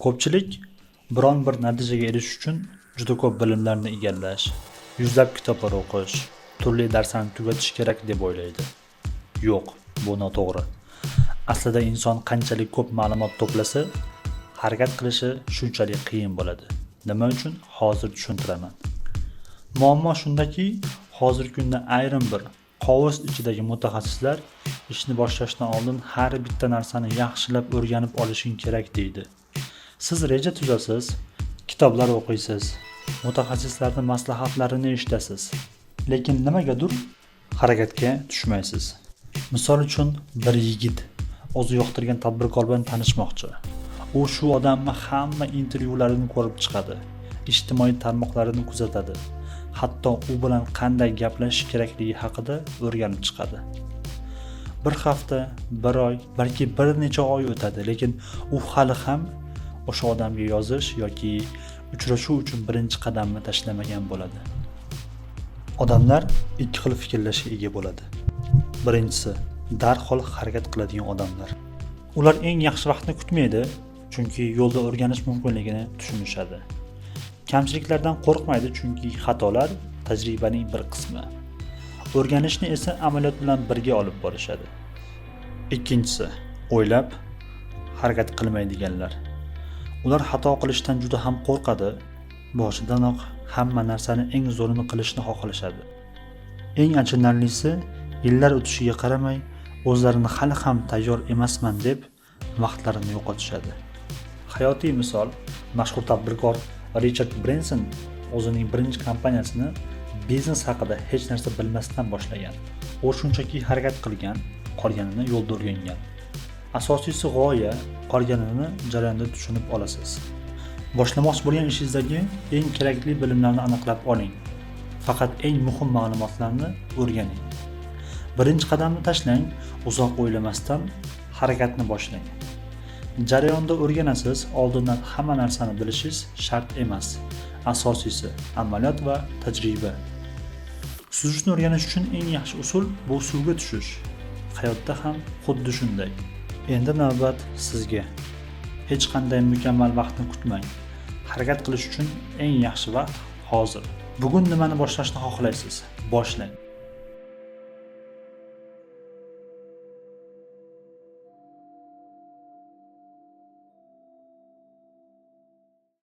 Ko'pchilik biron bir natijaga erishish uchun juda ko'p bilimlarni egallash, yuzlab kitoblar o'qish, turli darslarni tugatish kerak deb o'ylaydi. Yo'q, bu noto'g'ri. Aslida inson qanchalik ko'p ma'lumot to'plasa, harakat qilishi shunchalik qiyin bo'ladi. Nima uchun? Hozir tushuntiraman. Muammo shundaki, hozirgi kunda ayrim bir qovus ichidagi mutaxassislar ishni boshlashdan oldin har bitta narsani yaxshilab o'rganib olishing kerak deydi. Siz reja tuzasiz, kitoblar o'qiysiz, mutaxassislarning maslahatlarini eshitasiz. Lekin nimagadir harakatga tushmaysiz. Misol uchun, bir yigit o'zi yoqtirgan tadbirkor bilan tanishmoqchi. U shu odamni hamma intervyularini ko'rib chiqadi, ijtimoiy tarmoqlarini kuzatadi. Hatto u bilan qanday gaplashish kerakligi haqida o'rganib chiqadi. Bir hafta, bir oy, balki bir necha oy o'tadi, lekin u hali ham o'sha odamga yozish yoki uchrashuv uchun birinchi qadamni tashlamagan bo'ladi. Odamlar ikki xil fikrlashga ega bo'ladi. Birinchisi, darhol harakat qiladigan odamlar. Ular eng yaxshi vaqtni kutmaydi, chunki yo'lda o'rganish mumkinligini tushunishadi. Kamchiliklardan qo'rqmaydi, chunki xatolar tajribaning bir qismi. O'rganishni esa amaliyot bilan birga olib borishadi. Ikkinchisi, o'ylab harakat qilmaydiganlar. Ular xato qilishdan juda ham qo'rqadi, boshidanoq hamma narsani eng zo'rini qilishni xohlashadi. Eng achinarlisi, yillar o'tishiga qaramay, o'zlarini hali ham tayyor emasman deb vaqtlarini yo'qotishadi. Hayotiy misol, mashhur tadbirkor Richard Brenson o'zining birinchi kompaniyasini biznes haqida hech narsa bilmasdan boshlagan. U shunchaki harakat qilgan, qolganini yo'lda o'rgangan. Asosiysi g'oya, qolganini jarayonda tushunib olasiz. Boshlamoqchi bo'lgan ishingizdagi eng kerakli bilimlarni aniqlab oling. Faqat eng muhim ma'lumotlarni o'rganing. Birinchi qadamni tashlang, uzoq o'ylamasdan harakatni boshlang. Jarayonda o'rganasiz, oldindan hamma narsani bilishingiz shart emas. Asosiysi amaliyot va tajriba. Suzishni o'rganish uchun eng yaxshi usul bu suvga tushish. Hayotda ham xuddi shunday. Endi navbat sizga. Hech qanday mukammal vaqtni kutmang. Harakat qilish uchun eng yaxshi vaqt hozir. Bugun nimani boshlashni xohlaysiz? Boshlang.